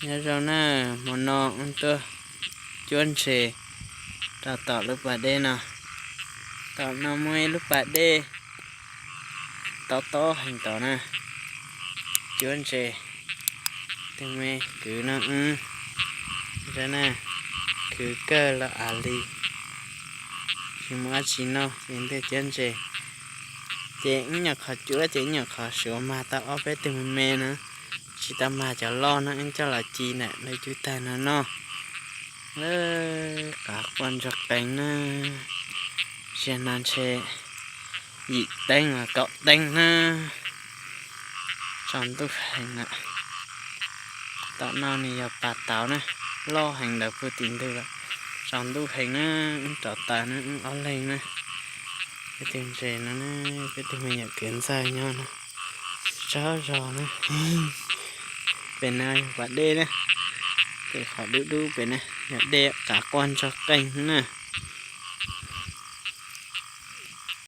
Nyob zoo na, hmo no wb tuaj cuab ntses rau tom lub pas dej no. Tom no muaj ib lub pas dej tob tob heev tod na. Cuab ntses, tus me kwv no wb, na, khwv kawg los av li, tsis muaj dab tsi noj ces tuaj cuab ntses. Ces wb nyuam qhuav cuab ces wb nyuam qhuav suav mag tau ob peb tug me me na, tsis tau mag cov loj na, wb coj los ci ntawm lawv cub tag no noj. Qav quaj ntsuag qees na, zaum no ntshe yim teev los kaum teev na. Tsaus ntuj heev lawm. Tom no nws yog pas tauv na, loj heev ntawd puag tim ntug lawm. Tsaus ntuj heev na, wb rov tas na, wb ob leeg na. Peb tus ntses no na, peb tus me nyuam kwv ntxawg nyob no, tsaug zog na. Pem no yog pas dej na, pem qhov dub dub pem na yog dej, qav quaj ntsuag qees na.